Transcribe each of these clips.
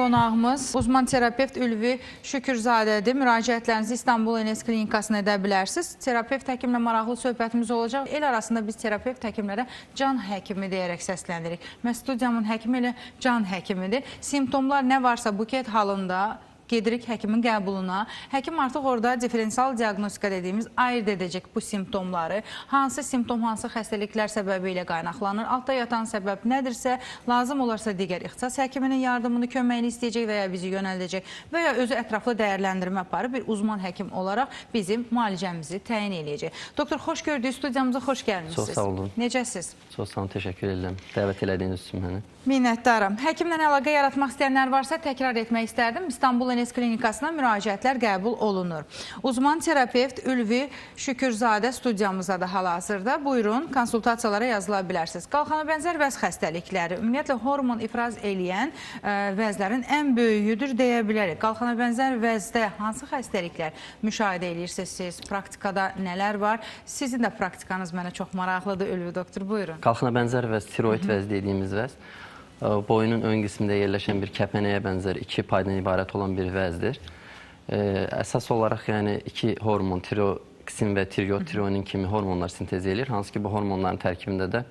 Qonağımız uzman terapevt Ülvi Şükürzadədir. Müraciətlərinizi İstanbul NS Klinikasına edə bilərsiniz. Terapevt həkimlə maraqlı söhbətimiz olacaq. El arasında biz terapevt həkimlərə can həkimi deyərək səsləndiririk. Mən studiyamın həkimi elə can həkimidir. Simptomlar nə varsa buket halında gedirik həkimin qəbuluna. Həkim artıq orada diferensial diaqnostika dediyimiz ayırd edəcək bu simptomları. Hansı simptom hansı xəstəliklər səbəbi ilə qaynaqlanır, altda yatan səbəb nədirsə, lazım olarsa digər ixtisas həkiminin yardımını, köməyini istəyəcək və ya bizi yönəldəcək və ya özü ətraflı dəyərləndirmə aparıb bir uzman həkim olaraq bizim müalicəmizi təyin eləyəcək. Doktor, xoş gördük. Studiyamıza xoş gəlmisiniz. Çox sağ olun. Necəsiz? Çox sağ olun, təşəkkür edirəm dəvət elədiyiniz üçün məni. Minnətdaram. Həkimlə əlaqə yaratmaq istəyənlər varsa təkrar etmək istərdim. İstanbul NS Klinikasına müraciətlər qəbul olunur. Uzman terapevt Ülvi Şükürzadə studiyamızda da hal-hazırda. Buyurun, konsultasiyalara yazıla bilərsiniz. Qalxana bənzər vəz xəstəlikləri, ümumiyyətlə hormon ifraz eləyən vəzlərin ən böyüyüdür deyə bilərik. Qalxana bənzər vəzdə hansı xəstəliklər müşahidə eləyirsiniz siz? Praktikada nələr var? Sizin də praktikanız mənə çox maraqlıdır Ülvi doktor. Buyurun. Qalxana bənzər vəz, tiroid vəz dediyimiz vəz, boyunun ön qismində yerləşən bir kəpənəyə bənzər iki paydan ibarət olan bir vəzdir. Əsas olaraq yəni iki hormon, tiroksin və tironin kimi hormonlar sintez eləyir. Hansı ki bu hormonların tərkibində də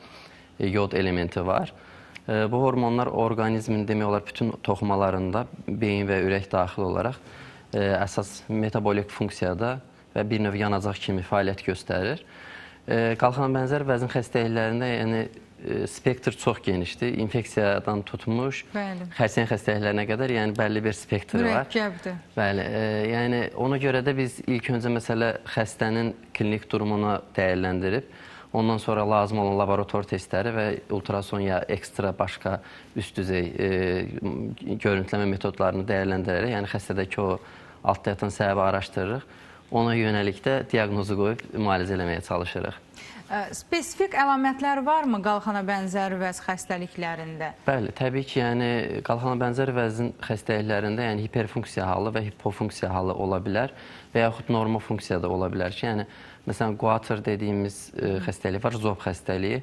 yod elementi var. Bu hormonlar orqanizmin demək olar bütün toxumalarında, beyin və ürək daxil olaraq əsas metabolik funksiyada və bir növ yanacaq kimi fəaliyyət göstərir. Qalxana bənzər vəzin xəstəliklərində yəni spektr çox genişdir. İnfeksiyadan tutmuş, xərçəng xəstəliklərinə qədər yəni bəlli bir spektri var. Mürəkkəbdir. Bəli, yəni ona görə də biz ilk öncə məsələ xəstənin klinik durumunu dəyərləndirib, ondan sonra lazım olan laborator testləri və ultrason ya ekstra başqa üst düzey görüntüləmə metodlarını dəyərləndirərək, yəni xəstədəki o altda yatan səbəbi araşdırırıq. Ona yönəlik də diaqnozu qoyub müalicə eləməyə çalışırıq. Spesifik əlamətlər varmı qalxana bənzər vəz xəstəliklərində? Bəli, təbii ki, yəni qalxana bənzər vəzin xəstəliklərində yəni hiperfunksiya halı və hipofunksiya halı ola bilər və yaxud normofunksiya da ola bilər ki, yəni məsələn guatr dediyimiz xəstəlik var, zob xəstəliyi.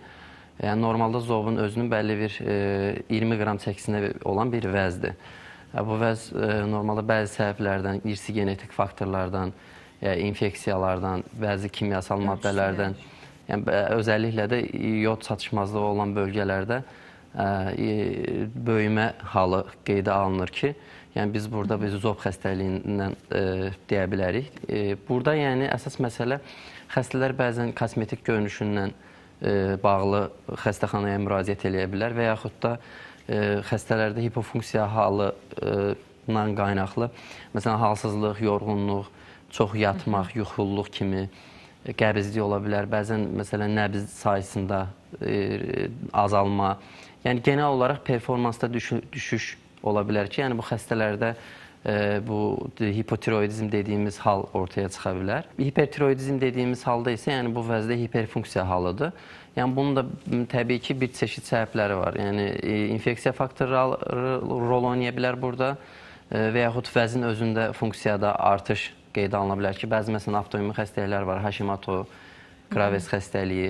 Yəni normalda zobun özünün bəlli bir 20 qram çəkisində olan bir vəzdir. Bu vəz normalda bəzi səbəblərdən, irsi genetik faktorlardan, infeksiyalardan, bəzi kimyasal maddələrdən, yəni özəlliklə də yod çatışmazlığı olan bölgələrdə böyümə halı qeydə alınır ki, yəni biz burada biz zob xəstəliyindən deyə bilərik. Burada yəni əsas məsələ xəstələr bəzən kosmetik görünüşündən bağlı xəstəxanaya müraciət eləyə bilər və yaxud da xəstələrdə hipofunksiya halından qaynaqlı, məsələn halsızlıq, yorğunluq, çox yatmaq, yuxulluq kimi qəbizlik ola bilər. Bəzən məsələn nəbz sayısında azalma. Yəni genel olaraq performansda düşüş ola bilər ki, yəni bu xəstələrdə bu hipotiroidizm dediyimiz hal ortaya çıxa bilər. Hipertiroidizm dediyimiz halda isə yəni bu vəzdə hiperfunksiya halıdır. Yəni bunun da təbii ki bir çeşid səbəbləri var. Yəni infeksiya faktoru rol oynaya bilər burada və yaxud vəzin özündə funksiyada artış qeydə alına bilər ki, bəzi məsələn avtoimmun xəstəliklər var, Hashimoto, Graves xəstəliyi,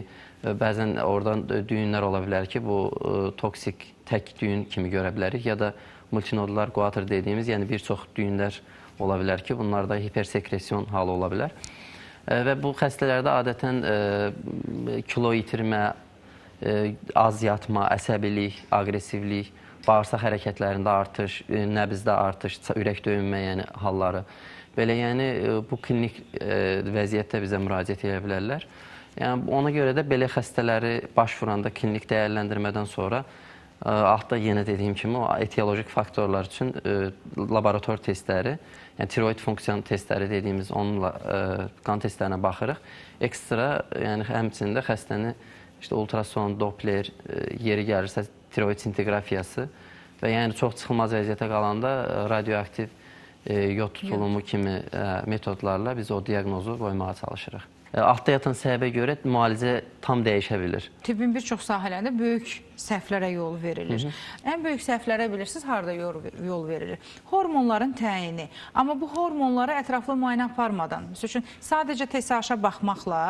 bəzən oradan düyünlər ola bilər ki, bu toksik tək düyün kimi görə bilərik ya da multinodular guatr dediyimiz, yəni bir çox düyünlər ola bilər ki, bunlarda hipersekresion halı ola bilər. Və bu xəstələrdə adətən kilo itirmə, az yatma, əsəbilik, aqressivlik, bağırsaq hərəkətlərində artış, nəbzdə artış, ürək döyünmə yəni halları. Belə yəni bu klinik vəziyyətdə bizə müraciət edə bilərlər. Yəni ona görə də belə xəstələri baş vuranda klinik dəyərləndirmədən sonra altda yenə dediyim kimi o etiolojik faktorlar üçün laborator testləri, yəni tiroid funksiyon testləri dediyimiz onunla qan testlərinə baxırıq. Ekstra yəni həmçinin də xəstəni işte ultrason, Doppler, yeri gəlirsə tiroid sintiqrafiyası və yəni çox çıxılmaz vəziyyətə qalanda radioaktiv yod tutulumu kimi metodlarla biz o diaqnozu qoymağa çalışırıq. Altda yatan səbəbə görə müalicə tam dəyişə bilir. Tibbin bir çox sahələrində böyük səhvlərə yol verilir. Ən böyük səhvlərə bilirsiniz harda yol verilir? Hormonların təyini. Amma bu hormonlara ətraflı müayinə aparmadan, məsəl üçün sadəcə TSH-a baxmaqla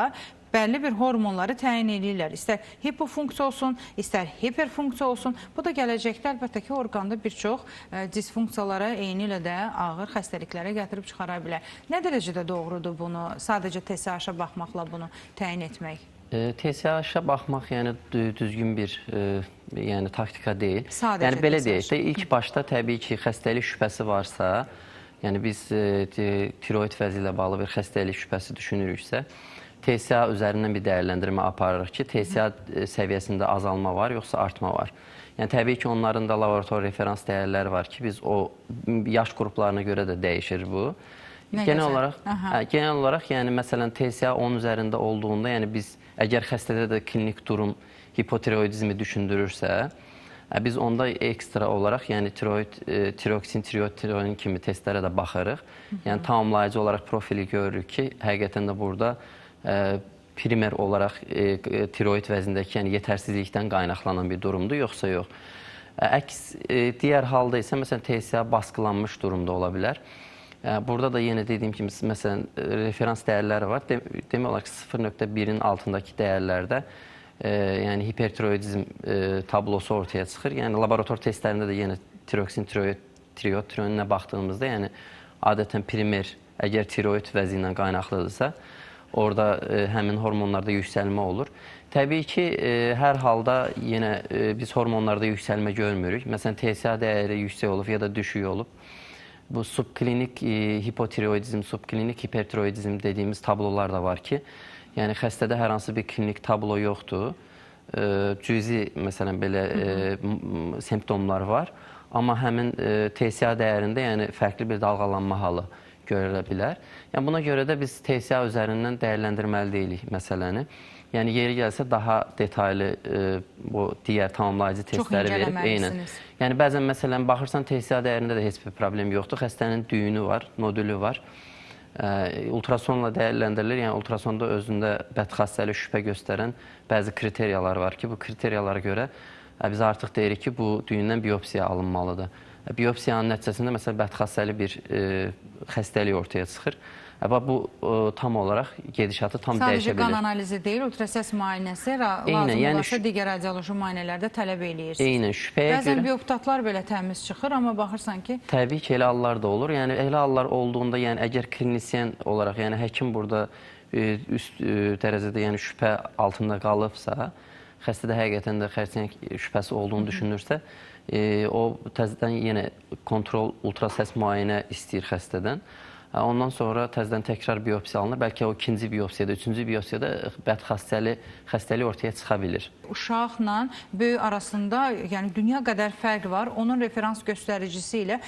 Bəlli bir hormonları təyin eləyirlər. İstər hipofunksiya olsun, istər hiperfunksiya olsun. Bu da gələcəkdə əlbəttə ki, orqanda bir çox disfunksiyalara, eyni ilə də ağır xəstəliklərə gətirib çıxara bilər. Nə dərəcədə doğrudur bunu, sadəcə TSH-a baxmaqla bunu təyin etmək? TSH-a baxmaq, yəni düzgün bir yəni taktika deyil. Sadəcə yəni belə TSH. deyək də, ilk başda təbii ki, xəstəlik şübhəsi varsa, yəni biz tiroid vəzi ilə bağlı bir xəstəlik şübhəsi düşünürüksə, TSH üzərindən bir dəyərləndirmə aparırıq ki, TSH səviyyəsində azalma var, yoxsa artma var. Yəni təbii ki, onların da laborator referans dəyərləri var ki, biz o yaş qruplarına görə də dəyişir bu. Nə Genel gözəl. olaraq, genel olaraq, yəni məsələn TSH 10 üzərində olduğunda, yəni biz əgər xəstədə də klinik durum hipotiroidizmi düşündürürsə, biz onda ekstra olaraq, yəni tiroid, tiroksin, tiroid kimi testlərə də baxırıq. Yəni tamamlayıcı olaraq profili görürük ki, həqiqətən də burada primer olaraq tiroid vəzindəki, yəni yetərsizlikdən qaynaqlanan bir durumdur, yoxsa yox. Əks digər halda isə məsələn TSH baskılanmış durumda ola bilər. Burada da yenə dediyim kimi, məsələn, referans dəyərləri var. Demək olar ki, 0.1-in altındakı dəyərlərdə yəni hipertiroidizm tablosu ortaya çıxır. Yəni laborator testlərində də yenə tiroksin, tiroid tiroidinə baxdığımızda, yəni adətən primer əgər tiroid vəzi ilə qaynaqlıdırsa, orada həmin hormonlarda yüksəlmə olur. Təbii ki, hər halda yenə biz hormonlarda yüksəlmə görmürük. Məsələn, TSH dəyəri yüksək olub ya da düşük olub. Bu subklinik hipotiroidizm, subklinik hipertiroidizm dediyimiz tablolar da var ki, yəni xəstədə hər hansı bir klinik tablo yoxdur. Cüzi məsələn belə simptomlar var, amma həmin TSH dəyərində yəni fərqli bir dalğalanma halı görülə bilər. Yəni buna görə də biz TSH üzərindən dəyərləndirməli deyilik məsələni. Yəni yeri gəlsə daha detaylı bu digər tamamlayıcı testləri verib eynən. Yəni bəzən məsələn baxırsan TSH dəyərində də heç bir problem yoxdur. Xəstənin düyünü var, nodülü var. Ultrasonla dəyərləndirilir. Yəni ultrasonda özündə bədxassəli şübhə göstərən bəzi kriteriyalar var ki, bu kriteriyalara görə biz artıq deyirik ki, bu düyündən biopsiya alınmalıdır. Biopsiyanın nəticəsində məsələn bədxassəli bir xəstəlik ortaya çıxır. Bu tam olaraq gedişatı tam sadəcə dəyişə bilir. Sadəcə qan analizi deyil, ultrasəs müayinəsi lazım yəni, olarsa digər radioloji müayinələrdə tələb eləyirsiniz. Eynən, şübhəyə bəzən görə bioptatlar belə təmiz çıxır, amma baxırsan ki... Təbii ki, elə hallar da olur. Yəni elə hallar olduğunda, yəni əgər klinisyen olaraq, yəni həkim burada üst dərəcədə, yəni şübhə altında qalıbsa, xəstədə həqiqətən də xərçəng şübhəsi olduğunu düşünürsə, o təzədən yenə kontrol ultrasəs müayinə istəyir xəstədən. Ondan sonra təzədən təkrar biopsiya alınır. Bəlkə o ikinci biopsiyada, üçüncü biopsiyada bədxassəli xəstəlik ortaya çıxa bilir. Uşaqla böyük arasında, yəni dünya qədər fərq var. Onun referans göstəricisi ilə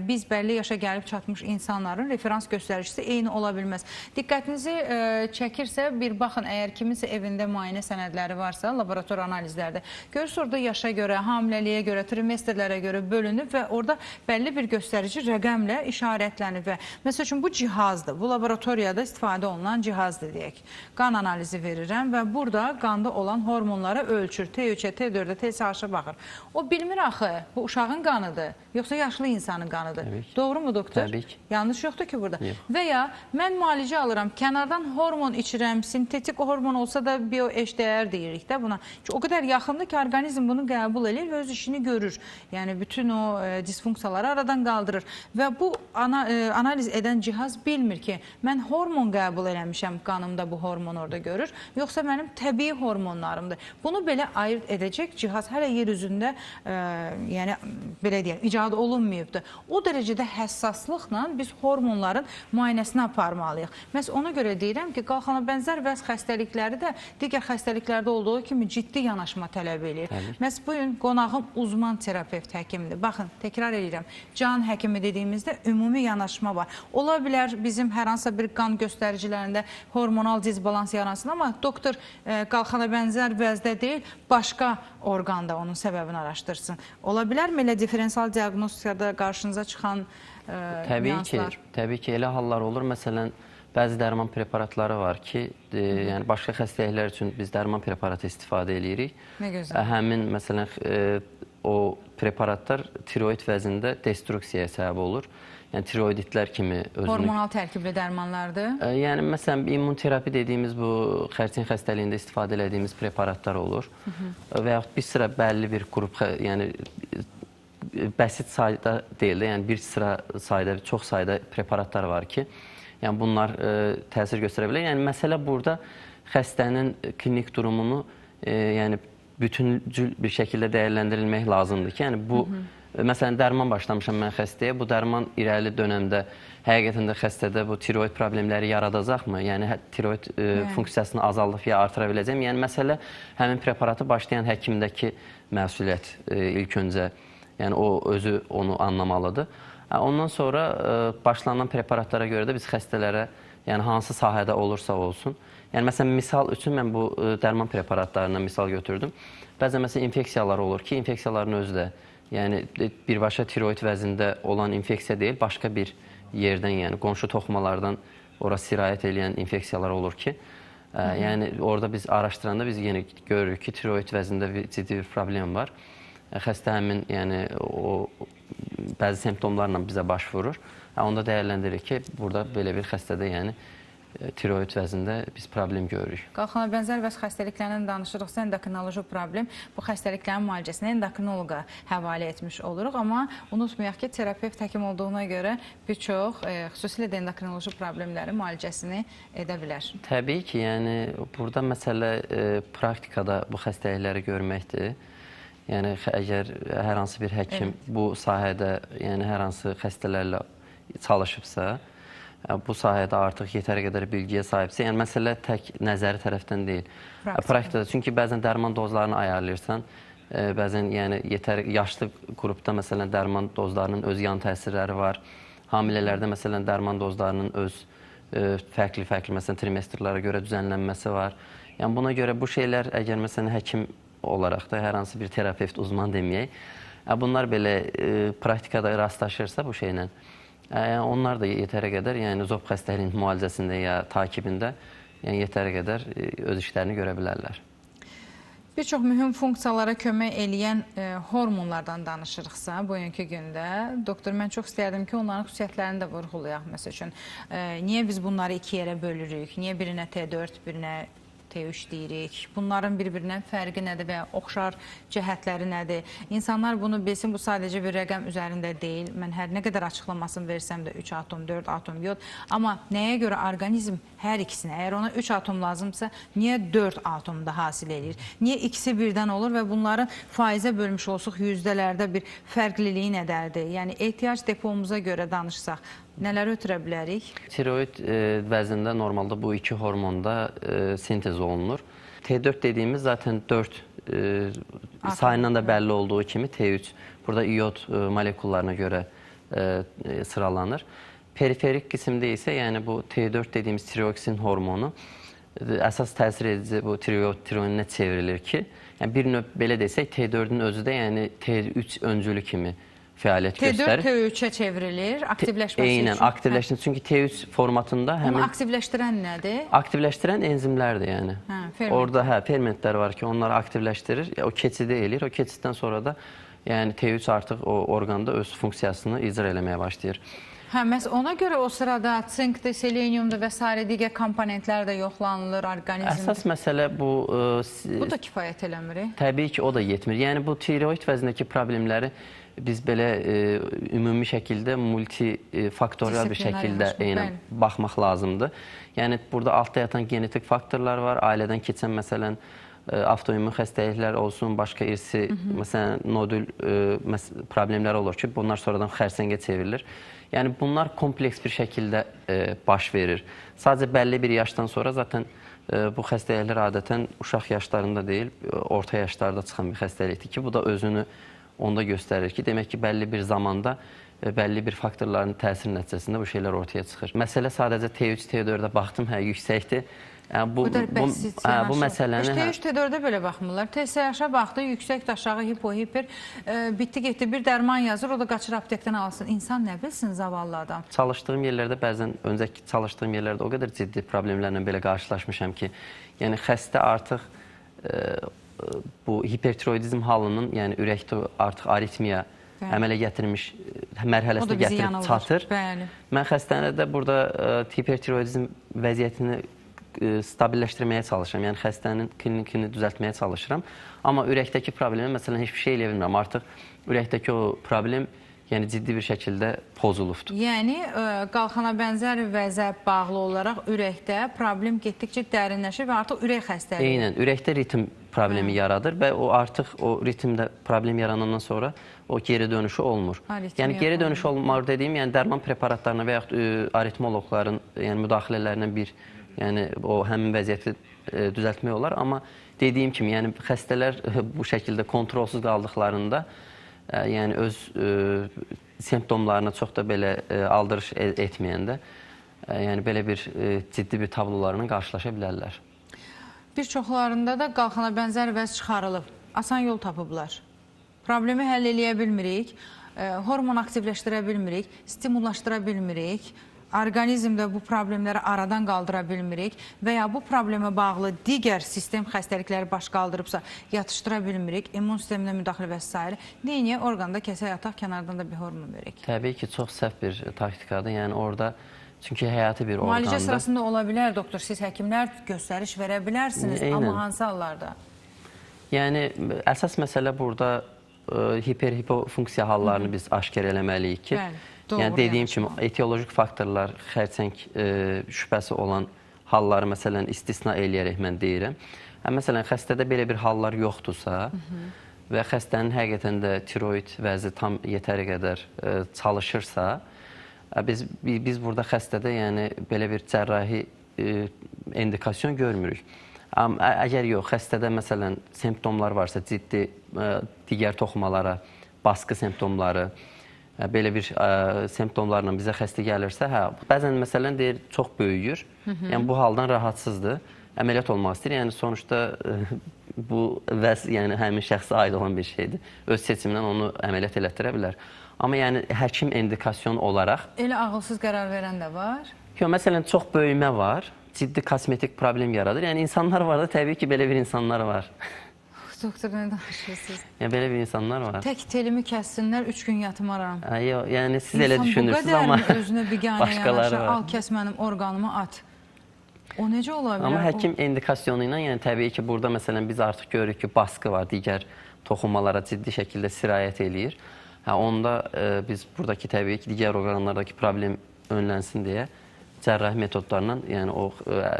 biz bəlli yaşa gəlib çatmış insanların referans göstəricisi eyni ola bilməz. Diqqətinizi çəkirsə bir baxın, əgər kiminsə evində müayinə sənədləri varsa, laborator analizlərdə görürsünüz, orada yaşa görə, hamiləliyə görə, trimestrlərə görə bölünüb və orada bəlli bir göstərici rəqəmlə işarətlənib və məsəl üçün bu cihazdır, bu laboratoriyada istifadə olunan cihazdır deyək. Qan analizi verirəm və burada qanda olan hormonlara ölçür. T3-ə, T4-ə, TSH-a baxır. O bilmir axı, bu uşağın qanıdır, yoxsa yaşlı insanın qanıdır. Doğru mu doktor? Təbii ki. Yanlış yoxdur ki burada. Yox. Və ya mən müalicə alıram, kənardan hormon içirəm, sintetik hormon olsa da bioeşdəyər deyirik də buna. Çünki o qədər yaxındır ki, orqanizm bunu qəbul edir və öz işini görür. Yəni bütün o disfunksiyaları aradan qaldırır. Və bu analiz edən cihaz bilmir ki, mən hormon qəbul eləmişəm, qanımda bu hormon orada görür, yoxsa mənim təbii hormonlarımdır. Bunu belə ayırt edəcək cihaz hələ yer üzündə, yəni belə deyək, icad olunmayıbdır. O dərəcədə həssaslıqla biz hormonların müayinəsini aparmalıyıq. Məhz ona görə deyirəm ki, qalxana bənzər vəz xəstəlikləri də digər xəstəliklərdə olduğu kimi ciddi yanaşma tələb eləyir. Məhz bu gün qonağım uzman terapevt həkimdir. Baxın, təkrar eləyirəm, can həkimi dediyimizdə ümumi yanaşma var. Ola bilər bizim hər hansısa bir qan göstəricilərində hormonal disbalans yaransın, amma doktor qalxana bənzər vəzdə deyil, başqa orqanda onun səbəbini araşdırsın. Ola bilərmi elə diferensial diaqnostikada qarşınıza çıxan nüanslar? Təbii ki, elə hallar olur. Məsələn, bəzi dərman preparatları var ki, yəni başqa xəstəliklər üçün biz dərman preparatı istifadə eləyirik. Nə gözəl. Həmin, məsələn, o preparatlar tiroid vəzində destruksiyaya səbəb olur. Yəni tiroiditlər kimi özünü Hormonal tərkibli dərmanlardır. Yəni məsələn immunoterapi dediyimiz bu xərçəng xəstəliyində istifadə elədiyimiz preparatlar olur. Və yaxud bir sıra bəlli bir qrup, yəni bəsit sayda deyil də, yəni bir sıra sayda, çox sayda preparatlar var ki, yəni bunlar təsir göstərə bilər. Yəni məsələ burada xəstənin klinik durumunu yəni bütüncül bir şəkildə dəyərləndirilmək lazımdır ki, yəni bu məsələn dərman başlamışam mən xəstəyə, bu dərman irəli dönəmdə həqiqətən də xəstədə bu tiroid problemləri yaradacaqmı? Yəni tiroid funksiyasını azaldıb ya artıra biləcəkmi? Yəni məsələ həmin preparatı başlayan həkimdəki məsuliyyət ilk öncə, yəni o özü onu anlamalıdır. Ondan sonra başlanan preparatlara görə də biz xəstələrə, yəni hansı sahədə olursa olsun, yəni məsələn misal üçün mən bu dərman preparatlarından misal götürdüm. Bəzən məsələn infeksiyalar olur ki, infeksiyaların özü də yəni birbaşa tiroid vəzində olan infeksiya deyil, başqa bir yerdən, yəni qonşu toxumalardan ora sirayət eləyən infeksiyalar olur ki, yəni orada biz araşdıranda biz yenə görürük ki, tiroid vəzində ciddi bir problem var. Xəstə həmin, yəni o bəzi simptomlarla bizə baş vurur. Onda dəyərləndiririk ki, burada belə bir xəstədə, yəni tiroid vəzində biz problem görürük. Qalxana bənzər bəs xəstəliklərdən danışırıqsa, endokrinoloji problem, bu xəstəliklərin müalicəsini endokrinoloqa həvalə etmiş oluruq. Amma unutmayaq ki, terapevt həkim olduğuna görə bir çox, xüsusilə də endokrinoloji problemlərin müalicəsini edə bilər. Təbii ki, yəni burada məsələ praktikada bu xəstəlikləri görməkdir. Yəni əgər hər hansı bir həkim bu sahədə, yəni hər hansı xəstələrlə çalışıbsa, bu sahədə artıq yetəri qədər bilgiyə sahibsə, yəni məsələ tək nəzəri tərəfdən deyil. Praktikada, çünki bəzən dərman dozlarını ayarlayırsan, bəzən yəni yetər yaşlı qrupda məsələn dərman dozlarının öz yan təsirləri var. Hamilələrdə məsələn dərman dozlarının öz fərqli-fərqli məsələn trimestrlara görə düzənlənməsi var. Yəni buna görə bu şeylər əgər məsələn həkim olaraq da hər hansı bir terapevt uzman deməyək, bunlar belə praktikada rastlaşırsa bu şeylə, onlar da yetəri qədər, yəni zob xəstəliyinin müalicəsində ya takibində, yəni yetəri qədər öz işlərini görə bilərlər. Bir çox mühüm funksiyalara kömək eləyən hormonlardan danışırıqsa bugünkü gündə, doktor, mən çox istərdim ki, onların xüsusiyyətlərini də vurğulayaq. Məsəl üçün, niyə biz bunları iki yerə bölürük? Niyə birinə T4, birinə T3 deyirik? Bunların bir-birindən fərqi nədir və ya oxşar cəhətləri nədir? İnsanlar bunu bilsin, bu sadəcə bir rəqəm üzərində deyil. Mən hər nə qədər açıqlamasını versəm də 3 atom, 4 atom yod. Amma nəyə görə orqanizm hər ikisinə, əgər ona 3 atom lazımsa, niyə 4 atom da hasil eləyir? Niyə ikisi birdən olur və bunların faizə bölmüş olsuq yüzdələrdə bir fərqliliyi nədərdir? Yəni ehtiyac depomuza görə danışsaq, nələri ötürə bilərik? Tiroid vəzində normalda bu iki hormonda sintez olunur. T4 dediyimiz zaten 4 sayından da bəlli olduğu kimi T3 burada iod molekullarına görə sıralanır. Periferik qismdə isə yəni bu T4 dediyimiz tiroiksin hormonu əsas təsir edici bu tiroininə çevrilir ki, yəni bir növ belə desək T4-ün özü də yəni T3 öncülü kimi fəaliyyət göstərir. T4 T3-ə çevrilir, aktivləşməsi üçün. Eynən, aktivləşməsi. Çünki T3 formatında həmin... Onu aktivləşdirən nədir? Aktivləşdirən enzimlərdir yəni. Hə, ferment. Orada fermentlər var ki, onları aktivləşdirir, o keçidi eləyir. O keçiddən sonra da yəni T3 artıq o orqanda öz funksiyasını icra eləməyə başlayır. Hə, məhz ona görə o sırada sinkdir, seleniumdur və sairə digər komponentlər də yoxlanılır orqanizmdə. Əsas məsələ bu... Bu da kifayət eləmir. Təbii ki, o da yetmir. Yəni bu tiroid vəzindəki problemləri biz belə ümumi şəkildə multifaktorial bir şəkildə eynən baxmaq lazımdır. Yəni burada altda yatan genetik faktorlar var, ailədən keçən məsələn avtoimmun xəstəliklər olsun, başqa irsi, məsələn nodül problemlər olur ki, bunlar sonradan xərsəngə çevrilir. Yəni bunlar kompleks bir şəkildə baş verir. Sadəcə bəlli bir yaşdan sonra zaten bu xəstəliklər adətən uşaq yaşlarında deyil, orta yaşlarda çıxan bir xəstəlikdir ki, bu da özünü onda göstərir ki, demək ki, bəlli bir zamanda bəlli bir faktorların təsir nəticəsində bu şeylər ortaya çıxır. Məsələ sadəcə T3, T4-ə baxdım, hə, yüksəkdir. Yəni, bu qədər bəsit bu məsələni... T3, T4-ə belə baxmırlar. TSH-a baxdı, yüksək, aşağı, hipo, hiper, bitdi, getdi, bir dərman yazır, o da qaçır aptekdən alsın. İnsan nə bilsin, zavallı adam? Çalışdığım yerlərdə bəzən, öncəki çalışdığım yerlərdə o qədər ciddi problemlərlə belə qarşılaşmışam ki, yəni xəstə artıq bu hipertiroidizm halının, yəni ürəkdə artıq aritmiya əmələ gətirmiş mərhələsinə gətirib çatır. Bəli. Mən xəstədə burada hipertiroidizm vəziyyətini stabilləşdirməyə çalışıram. Yəni xəstənin klinikini düzəltməyə çalışıram. Amma ürəkdəki problemi məsələn heç bir şey eləyə bilmirəm. Artıq ürəkdəki o problem yəni ciddi bir şəkildə pozulubdur. Yəni qalxana bənzər vəzə bağlı olaraq ürəkdə problem getdikcə dərinləşir və artıq ürək xəstəliyi. Eynən, ürəkdə ritm problemi yaradır və o artıq o ritmdə problem yaranandan sonra o geri dönüşü olmur. Aritmiya yəni geri dönüşü olmur dediyim, yəni dərman preparatlarına və yaxud aritmoloqların yəni müdaxilələrindən bir, yəni o həmin vəziyyəti düzəltmək olar, amma dediyim kimi, yəni xəstələr bu şəkildə kontrolsuz qaldıqlarında yəni öz simptomlarına çox da belə aldırış etməyəndə, yəni belə bir ciddi bir tablolarla qarşılaşa bilərlər. Bir çoxlarında da qalxana bənzər vəz çıxarılıb. Asan yol tapıblar. Problemi həll eləyə bilmirik, hormon aktivləşdirə bilmirik, stimullaşdıra bilmirik, orqanizmdə bu problemləri aradan qaldıra bilmirik və ya bu problemə bağlı digər sistem xəstəlikləri baş qaldırıbsa yatışdıra bilmirik, immun sisteminə müdaxilə və s. Neyniyə orqanda kəsək ataq, kənardan da bir hormon verək. Təbii ki, çox səhv bir taktikadır. Yəni orada çünki həyati bir orqandır. Müalicə sırasında ola bilər, doktor, siz həkimlər göstəriş verə bilərsiniz, amma hansı hallarda? Yəni əsas məsələ burada hiper-hipofunksiya hallarını biz aşkar eləməliyik ki, yəni dediyim kimi etiolojik faktorlar, xərçəng şübhəsi olan halları məsələn istisna eləyərək mən deyirəm. Məsələn xəstədə belə bir hallar yoxdursa və xəstənin həqiqətən də tiroid vəzi tam yetəri qədər çalışırsa, biz burada xəstədə yəni belə bir cərrahi indikasyon görmürük. Amma əgər yox, xəstədə məsələn simptomlar varsa, ciddi digər toxumalara baskı simptomları, belə bir simptomlarla bizə xəstə gəlirsə, hə, bəzən məsələn deyir çox böyüyür. Yəni bu haldan rahatsızdır. Əməliyyat olmaq istəyir. Yəni sonuçda bu vəz yəni həmin şəxsə aid olan bir şeydir. Öz seçimindən onu əməliyyat elətdirə bilər. Amma yəni həkim indikasyon olaraq elə ağılsız qərar verən də var. Yox, məsələn çox böyümə var, ciddi kosmetik problem yaradır. Yəni insanlar var da, təbii ki, belə bir insanlar var. Doktor, nə danışırsınız? Yəni belə bir insanlar var. Tək telimi kəssinlər, 3 gün yatmaram. Yox, yəni siz elə düşünürsünüz amma İnsan bu qədər özünə biganə yanaşır, al kəs mənim orqanımı at. O necə ola bilər? Amma həkim indikasyonu ilə, yəni təbii ki, burada məsələn biz artıq görürük ki, baskı var, digər toxunmalara ciddi şəkildə sirayət eləyir. Hə, onda biz buradakı təbii ki, digər orqanlardakı problem önlənsin deyə cərrahi metodlarla, yəni o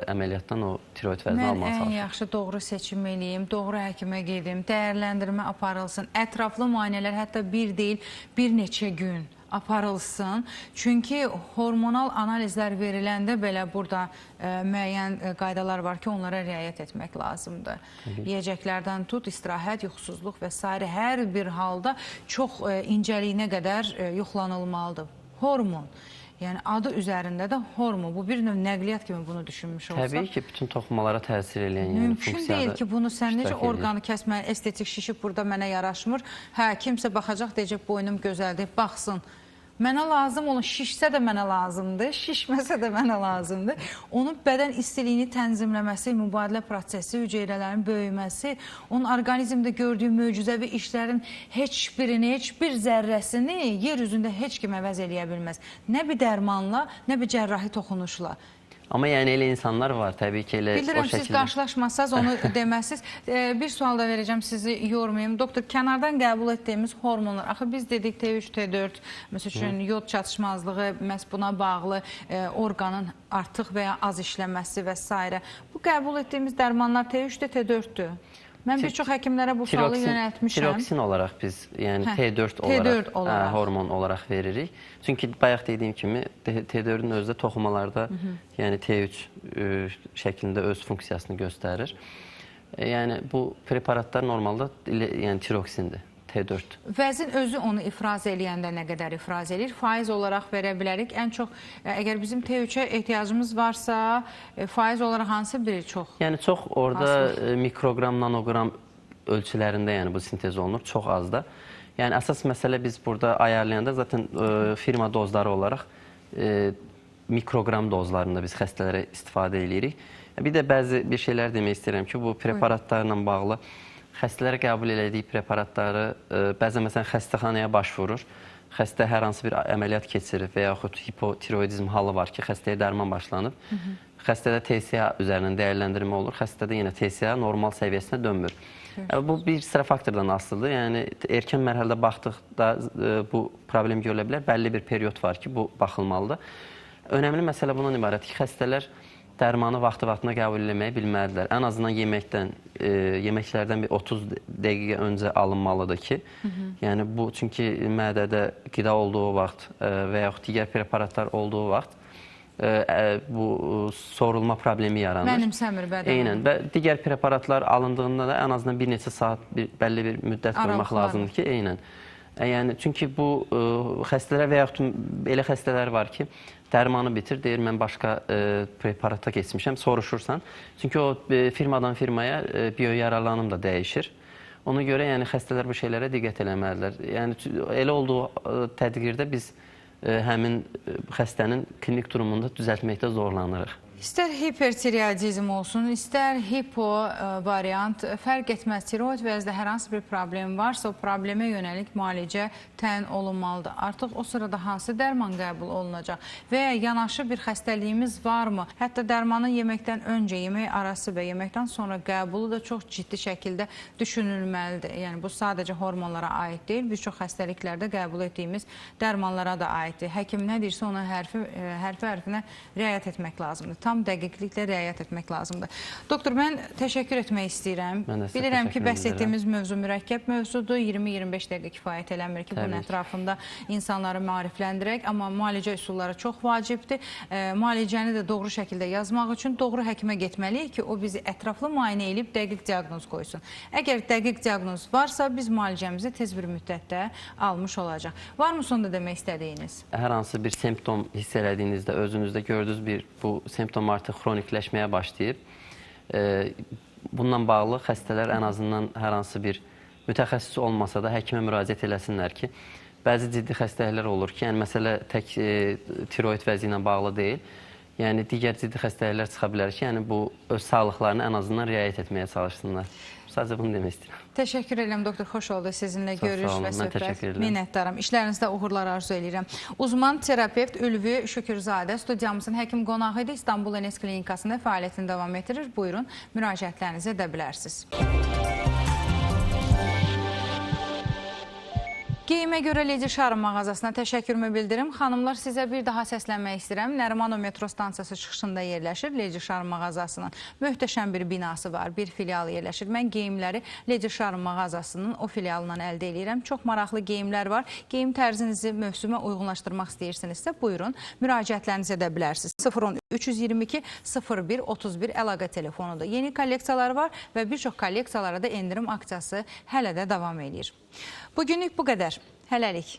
əməliyyatdan o tiroid vəzini almağa çalışırıq. Mən ən yaxşı doğru seçim eləyim, doğru həkimə gedim, dəyərləndirmə aparılsın, ətraflı müayinələr hətta bir deyil, bir neçə gün aparılsın. Çünki hormonal analizlər veriləndə belə burada müəyyən qaydalar var ki, onlara riayət etmək lazımdır. Yiyəcəklərdən tut, istirahət, yuxusuzluq və s. hər bir halda çox incəliyinə qədər yoxlanılmalıdır. Hormon. Yəni adı üzərində də hormon. Bu bir növ nəqliyyat kimi bunu düşünmüş olsaq. Təbii ki, bütün toxumalara təsir eləyən yəni mümkün deyil ki, bunu sən necə orqanı kəsmə, estetik şişib burada mənə yaraşmır. Hə, kimsə baxacaq, deyəcək boynum gözəldir, baxsın. Mənə lazım olan şişsə də mənə lazımdır, şişməsə də mənə lazımdır. Onun bədən istiliyini tənzimləməsi, mübadilə prosesi, hüceyrələrin böyüməsi, onun orqanizmdə gördüyü möcüzəvi işlərin heç birini, heç bir zərrəsini yer üzündə heç kim əvəz eləyə bilməz. Nə bir dərmanla, nə bir cərrahi toxunuşla. Amma yəni elə insanlar var, təbii ki, elə bilirəm, o şəkildə. Siz qarşılaşmasanız onu deməsiz. Bir sual da verəcəm, sizi yormayım. Doktor, kənardan qəbul etdiyimiz hormonlar, axı biz dedik T3, T4, məsəl üçün yod çatışmazlığı, məhz buna bağlı orqanın artıq və ya az işləməsi və s. Bu qəbul etdiyimiz dərmanlar T3-dür, T4-dür. Mən bir çox həkimlərə bu sualı yönəltmişəm. Tiroksin olaraq biz, yəni T4 olaraq, hormon olaraq veririk. Çünki bayaq dediyim kimi T4-ün özü də toxumalarda, yəni T3 şəklində öz funksiyasını göstərir. Yəni bu preparatlar normalda yəni tiroksindir. T4. Vəzin özü onu ifraz eləyəndə nə qədər ifraz eləyir? Faiz olaraq verə bilərik. Ən çox, əgər bizim T3-ə ehtiyacımız varsa, faiz olaraq hansı biri çox? Yəni çox orada mikroqram, nanoqram ölçülərində yəni bu sintez olunur, çox az da. Yəni əsas məsələ biz burada ayarlayanda zaten firma dozları olaraq mikroqram dozlarında biz xəstələrə istifadə eləyirik. Bir də bəzi bir şeylər demək istəyirəm ki, bu preparatlarla bağlı Xəstələrə qəbul elədiyi preparatları bəzən məsələn xəstəxanaya başvurur. Xəstə hər hansı bir əməliyyat keçirir və yaxud hipotiroidizm halı var ki, xəstəyə dərman başlanıb. Xəstədə TSH üzərindən dəyərləndirmə olur. Xəstədə yenə TSH normal səviyyəsinə dönmür. Bu bir sıra faktordan asılıdır. Yəni erkən mərhələdə baxdıqda bu problem görülə bilər. Bəlli bir period var ki, bu baxılmalıdır. Önəmli məsələ bundan ibarətdir ki, xəstələr dərmanı vaxtı-vaxtında qəbul eləməyi bilməlidirlər. Ən azından yeməklərdən bir 30 dəqiqə öncə alınmalıdır ki, yəni bu çünki mədədə qida olduğu vaxt və yaxud digər preparatlar olduğu vaxt bu sorulma problemi yaranır. Mənimsəmir bədən. Eynən. Və digər preparatlar alındığında da ən azından bir neçə saat, bəlli bir müddət qoymaq lazımdır ki, eynən. Yəni çünki bu xəstələr və yaxud elə xəstələr var ki, dərmanı bitir, deyir mən başqa preparata keçmişəm, soruşursan. Çünki o firmadan firmaya bioyararlanım da dəyişir. Ona görə yəni xəstələr bu şeylərə diqqət eləməlidirlər. Yəni elə olduğu tədqirdə biz həmin xəstənin klinik durumunda düzəltməkdə zorlanırıq. İstər hipertiroidizm olsun, istər hipo variant, fərq etməz. Tiroid vəzdə hər hansı bir problem varsa, o problemə yönəlik müalicə təyin olunmalıdır. Artıq o sırada hansı dərman qəbul olunacaq və ya yanaşı bir xəstəliyimiz varmı? Hətta dərmanın yeməkdən öncə, yemək arası və yeməkdən sonra qəbulu da çox ciddi şəkildə düşünülməlidir. Yəni bu sadəcə hormonlara aid deyil, bir çox xəstəliklərdə qəbul etdiyimiz dərmanlara da aiddir. Həkim nə deyirsə ona hərfi-hərfinə riayət etmək lazımdır. Tam dəqiqliklə riayət etmək lazımdır. Doktor, mən təşəkkür etmək istəyirəm. Bilirəm ki, bəhs etdiyimiz mövzu mürəkkəb mövzudur. 20-25 dəqiqə kifayət eləmir ki, bunun ətrafında insanları maarifləndirək. Amma müalicə üsulları çox vacibdir. Müalicəni də doğru şəkildə yazmaq üçün doğru həkimə getməliyik ki, o bizi ətraflı müayinə edib dəqiq diaqnoz qoysun. Əgər dəqiq diaqnoz varsa, biz müalicəmizi tez bir müddətdə almış olacaq. Varmı sonda demək istədiyiniz? Hər hansı bir semptom hiss elədiyinizdə, özünüzdə gördüyünüz bir bu semptom artıq xronikləşməyə başlayıb. Bununla bağlı xəstələr ən azından hər hansı bir mütəxəssis olmasa da həkimə müraciət eləsinlər ki, bəzi ciddi xəstəliklər olur ki, yəni məsələ tək tiroid vəzi ilə bağlı deyil. Yəni digər ciddi xəstəliklər çıxa bilər ki, yəni bu öz sağlıqlarını ən azından riayət etməyə çalışsınlar. Sadəcə bunu demək istəyirəm. Təşəkkür edirəm doktor, xoş oldu sizinlə görüş və söhbət. Minnətdaram. İşlərinizdə uğurlar arzu edirəm. Uzman terapevt Ülvi Şükürzadə studiyamızın həkim qonağı idi. İstanbul Enes Klinikasında fəaliyyətini davam etdirir. Buyurun, müraciətlərinizi edə bilərsiniz. Geyimə görə Lady Charm mağazasına təşəkkürümü bildirim. Xanımlar, sizə bir daha səslənmək istəyirəm. Nərimanov metro stansiyası çıxışında yerləşir Lady Charm mağazasının. Möhtəşəm bir binası var, bir filialı yerləşir. Mən geyimləri Lady Charm mağazasının o filialından əldə edirəm. Çox maraqlı geyimlər var. Geyim tərzinizi mövsümə uyğunlaşdırmaq istəyirsinizsə, buyurun, müraciətlərinizi edə bilərsiniz. 010 322 01 31 əlaqə telefonudur. Yeni kolleksiyalar var və bir çox kolleksiyalara da endirim aksiyası hələ də davam edir. Bugünlük bu qədər. Hələlik.